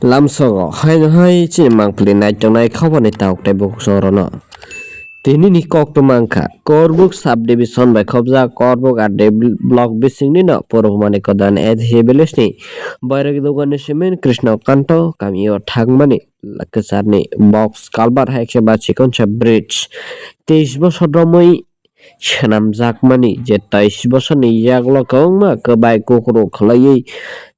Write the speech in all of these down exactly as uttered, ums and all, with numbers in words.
Lamsogo haino hai chini mangpili naitongnai khoboni tauk tei bukhuk songorono. Tinini koktwma wngkha Korbuk subdivision bai khobjak Korbuk R D block bisingnino Purbo Manikya Dayan S C village ni Bairagi Dugani Simen Krishna Kanto kamio thangmani kwcharni box culvert hai khe ba chikonsa bridge teis bosor romwi swnamjakmani je teis bosorni yagulo kwbangma kwbai kukruk khwlaiwi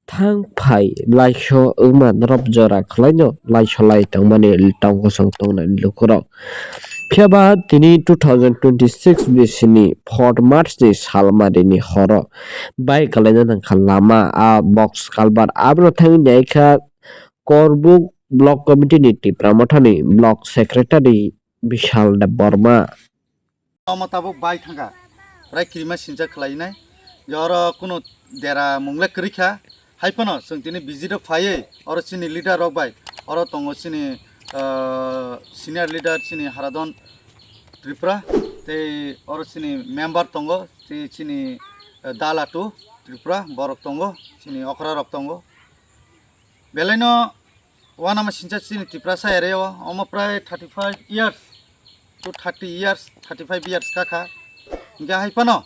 thang phai laisho wngma norok jora khwlaino laisolai tongmani tongkosong tongnai lukurok. Phiya ba tini two thousand twenty-six bisini fourth March ni salmarini horo bai kwlaina nangkha lama a box culvert abono thangwi naikha Korbuk Block Committee ni Tipra Mothani Block Secretary Bishal Debbarma. Omo tabuk bai thangkha, prai kirima sincha khwlainai. Je oro kuno dera mungle kwrwi kha. Hai phano chwng tini visit o phaiwi oro chini leader rok bai, oro tongo chini, ah, senior leader chini Haradon Tripura, tei oro chini member tongo, tei chini, ah, Dalatu Tripura borok tongo, chini okra rok tongo. Belaino uanama sincha chini Tiprasa area o, omo prai thirty five years to thirty years, thirty five years kakha. Hingke hai phano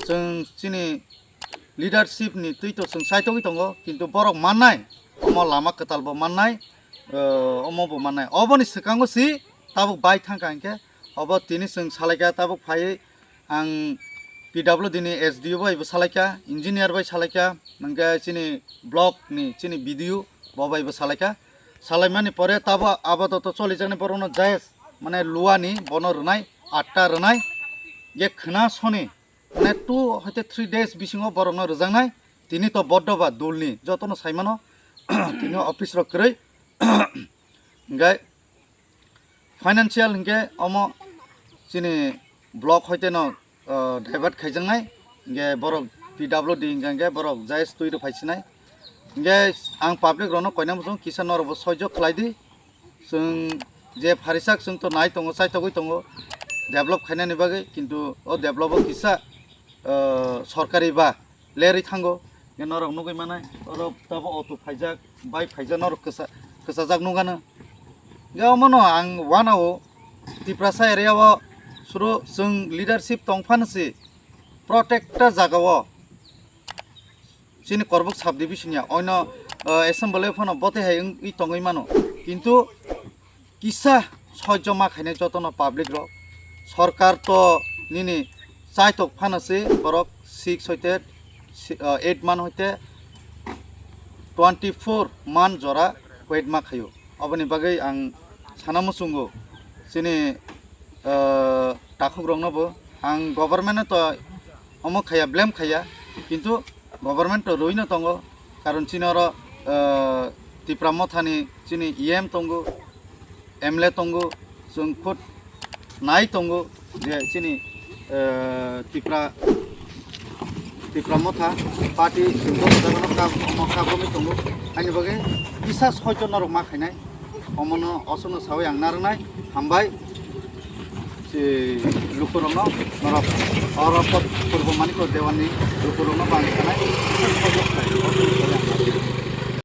chwng chini leadership ni twi to chwng saitogwi tongo, kintu borok mannai omo lama kwtal bo mannai, eh, omo bo mannai. Oboni swkango si tabuk bai thangkha hingke obo tini chwng salaikha tabuk phaiwi Ang P W D ni S D O bai bo salaikha, engineer bai salaikha, hingke chini block ni chini B D O bo bai bo salaikha. Salaimani pore tabo abadoto cholijaknai borokno jayes, mane luani bono rwnai, atta rwnai, ye khwna soni, mane two hoite three days bisingo borokno rwjaknai. Tini to boddo ba dulni jotono saimano, tini office rok kwrwi, hingke financial hingke omo chini block hoite no, ah, divert khaijaknai, hingke borok P W D hingka hingke borok jayes twi rw phaisinai. Hingke ang public rokno koina muchung kisa norokbo soijo khlai di. Chwng je pharisak chwng to nai tongo, chaitogwi tongo develop khainani bagwi, kintu o develop o kisa, ah, sorkari ba lerwi thango. Hingke norok nugwi manai, oro tabo auto phaijak, bike phaijak, norok kwsa-, kwchajak nukgano. Hingke omono ang uanao Tiprasa area o suru chwng leadership tong phano se protecta jaga o chini Korbuk subdivision ya oino, uh, assembly phano bote hai wng-, wngwi tongwi mano. Kintu kisa soijo ma khainai jotono public rok. Sorkar to nini chaitok phano se borok six hoite si-, ah, eight man hoite twenty four man jora wait ma khaio. Oboni bagwi ang sana muchungo chini, ah, takhuk rokno bo ang government no to omo khaya, blame khaya, kintu government to rwino tongo, karon chini oro, ah, Tipra Mothani chini E M tongo, M L A tongo, chwng khud nai tongo je chini, ah, Tipra, Tipra Motha party chwng joto jagano kab-, omo kabromwi tongo, ani bagwi kisa soijo norok ma khainai. Omono osokno sawi ang narwknai, hambai. Si lukurokno norok oro pot purbo manikor dewanni lukurokno bangwi khanai.